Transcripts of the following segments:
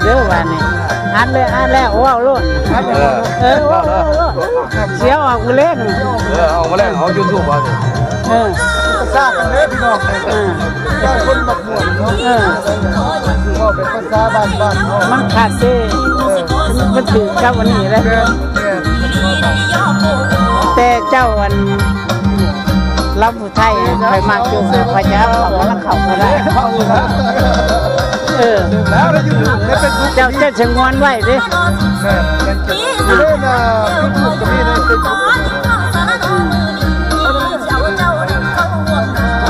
ເດີບາດນີ້ ອັດເລີຍ ອັດແລ້ວ ເວົ້າໂລດ ເອີ ເອີ ເວົ້າ ເວົ້າໂລດ ສຽວອອກມື້ແລງ ເອີ ເອົາມາແລງ ເອົາຢູທູບເອົາ ເອີ ປຶກສາກັນເດີພີ່ນ້ອງ ເອີ ຫຼາຍຄົນມັກມ່ວນເນາະ ເອີ ເວົ້າເປັນພາສາບ້ານໆເຮົາ ມັນຄາເຊ ເອີ ມັນຖືກກັບອັນນີ້ແຫຼະ ແມ່ນ ແມ່ນ ແຕ່ເຈົ້າອັນ ລຳ ໄທ ຂ້ອຍມັກຢູ່ ຂ້ອຍຈະເອົາເຂົ້າມານຳເຂົາກໍໄດ້ ເອີ ເຈົ້າ ເຈົ້າສະຫງວນໄວ້ເດ້ ແມ່ນ ແມ່ນ ຢູ່ໃນ YouTube ກໍມີໃນ Facebook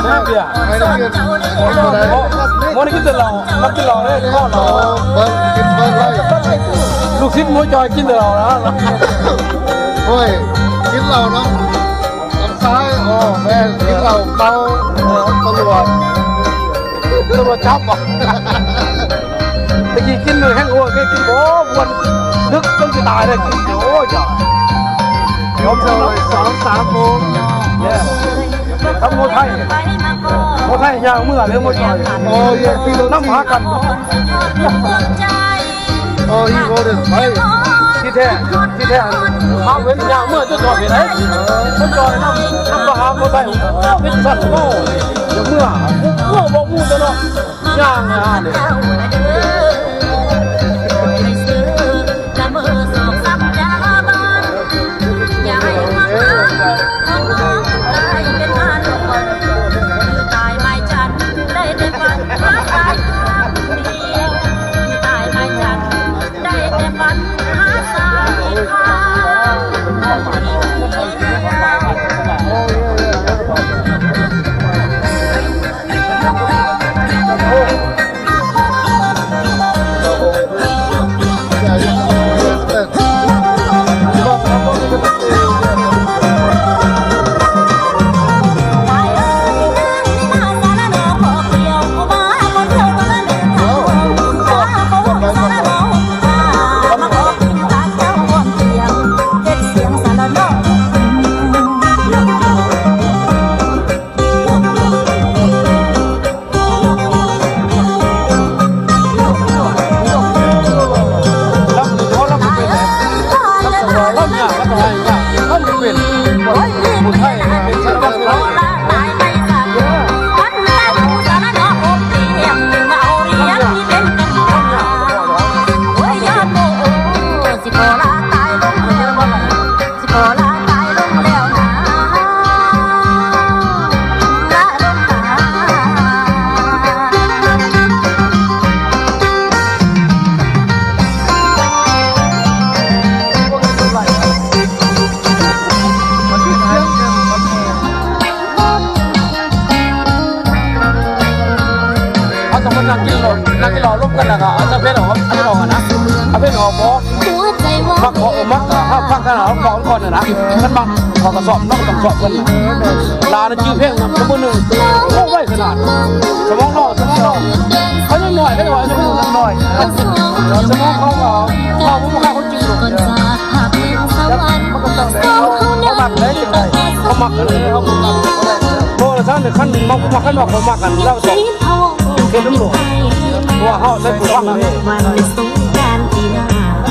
ແມ່ນເບຍ ໃຫ້ນັກຮຽນ ບໍ່ໄດ້ ບໍ່ໄດ້ກິນແຕ່ເຫຼົ້າ ມັກກິນເຫຼົ້າເດ້ ເຫຼົ້າ ເບິ່ງ ກິນເບິ່ງໄວ້ ລູກສິດໝໍຈອຍກິນແຕ່ເຫຼົ້ານະ ໂອ້ຍ ກິນເຫຼົ້າເນາະ ທາງຊ້າຍ ອໍ ແມ່ນ ກິນເຫຼົ້າເມົາ ຕຳຫຼວດ ຕຳຫຼວດຈັບບໍ? ຕະກີ້ກິນແຮງໂອ ເຄີຍກິນບໍ່? ບວນດຶກຈົນຊິຕາຍເລີຍ ໂອ້ຍ ຢາກ ຍອມເທົ່າໃດ ສອງສາມໂມງ ເອີ ທຳໂມໄທ ໂມໄທຍ່າງເມືອເລີຍ ໂມຈອຍ ໂອ້ຍ ນຳຫາກັນ. ອໍ ອີໂວເດີ ໄປ ທີ່ແທ້ ທີ່ແທ້ ມາເຫັນຍ່າງເມືອຈະຈອດເຮັດໃດ ມັນຈອດນຳ ນຳມະຫາໂພໄຊ ໂອ້ ເປັນຊັ້ນ ໂອ້ ຢ່າເມືອ ໂອ້ ບໍ່ຮູ້ແຕ່ເນາະ ຍ່າງຫາເດ້. ເຮົາຕ້ອງມານັ່ງກິນເຫຼົ້າ ນັ່ງກິນເຫຼົ້າລົມກັນ ແລ້ວກໍເອົາເພນອອກ ເອົາເພນອອກຫັ້ນນະ ເອົາເພນອອກບໍ່ ມັກເພາະ ເອີ ມັກກໍຟັງກັນເອົາເພາະກ່ອນຫັ້ນນະ ຄັນມັກເຂົາກໍຊອບ ເຮົາກໍຕ້ອງຊອບເພິ່ນນະ ຫຼານຈື່ເພງນຳ ສະເໝີໜຶ່ງ ໂອ້ ໄວຂະໜາດ ສະໝອງເຮົາ ສະໝອງເຮົາ ເຂົາຍັງນ້ອຍ ເຂົາຍັງວ່າອາຍຸຍັງນ້ອຍ ສະໝອງເຂົາກໍ ເຂົາບໍ່ຄ່າຄົນຈີນດອກ ມັນກໍຕ້ອງໄດ້ ເຂົາມັກໄດ້ຈັ່ງໃດ ເຂົາມັກເລີຍ ເຮົາບໍ່ມັກ ບໍ່ລະຊັ້ນ ຄັນມັກ ຄັນວ່າເຂົາມັກກັນ ລາວຕ້ອງເຮັດນຳໂລດ ເພາະວ່າເຮົາໃຊ້ຜູ້ຟັງເດ້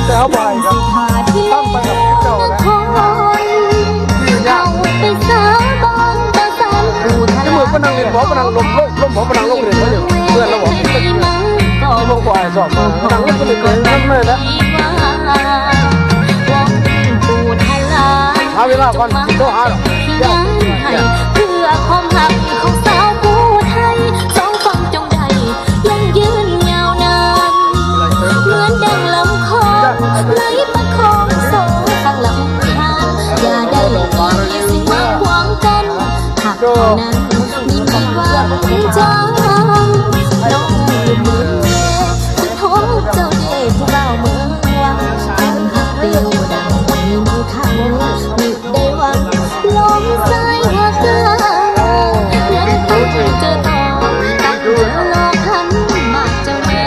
ແຕ່ເຮົາບໍ່ໃຫ້ກໍຕັ້ງໄປກັບເຈົ້າແຫຼະ ທີ່ຍາກ ຄືມື້ໄປນັ່ງຫຼິ້ນບໍ່ ໄປນັ່ງລົມ ລົມ ລົມບໍ່ ໄປນັ່ງລົມຫຼິ້ນບໍ່ ເພື່ອນລາວບໍ່ ທີ່ບໍ່ກວ່າໃຫ້ຊອບ ນັ່ງຫຼິ້ນບໍ່ໄດ້ເລີຍ ນັ້ນເລີຍນະ ຫາເວລາກ່ອນ ໂທຫາດອກ ເພື່ອຄວາມຮັກຂອງສາວຜູ້ໄທ ສອງຝັ່ງຈົ່ງໄດ້ ຢັ້ງຢືນຍາວນານ ເໝືອນດັ່ງລຳຄອງໃນປະຄອງໂສງຂ້າງລຳທານ ຢ່າໄດ້ມີສິ່ງມາຂວາງກັ້ນ ຫາກເທົ່ານັ້ນມີທີ່ວ່າງຈາງ ນ້ອງຢູ່ເມືອງແລ ຄືທອງເຈົ້າເດ ຜູ້ບ່າວເມືອງວັງ ຄວາມຮັກປິວດັງ ມີມືເຂົາ ໄດ້ຫວັງລົມສາຍຫາກາ ເຮືອນຕົນເຈີຕອງ ຕັກເຈີລໍຄັນໝາກເຈົ້າເດີ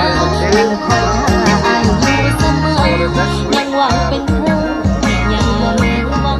ຍັງຄອຍຖ້າອ້າຍຢູ່ສະເໝີ ຍັງຫວັງເປັນຄູ່ໃຫຍ່ໃນວັງ.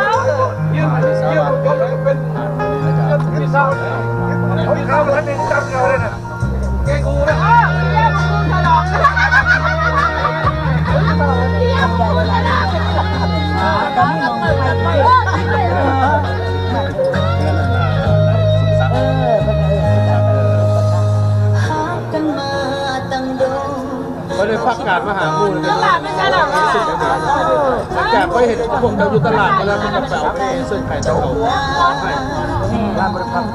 ບໍ່ໄດ້ພັກການມາຫາໝູ່ເລີຍ. ຕະຫຼາດແມ່ນຕະຫຼາດ ຫຼັງຈາກໄປເຫັນພວກເຈົ້າຢູ່ຕະຫຼາດມາແລ້ວ ມັນກໍໄປເອົາເຄື່ອງຂາຍເຈົ້າເຂົາ.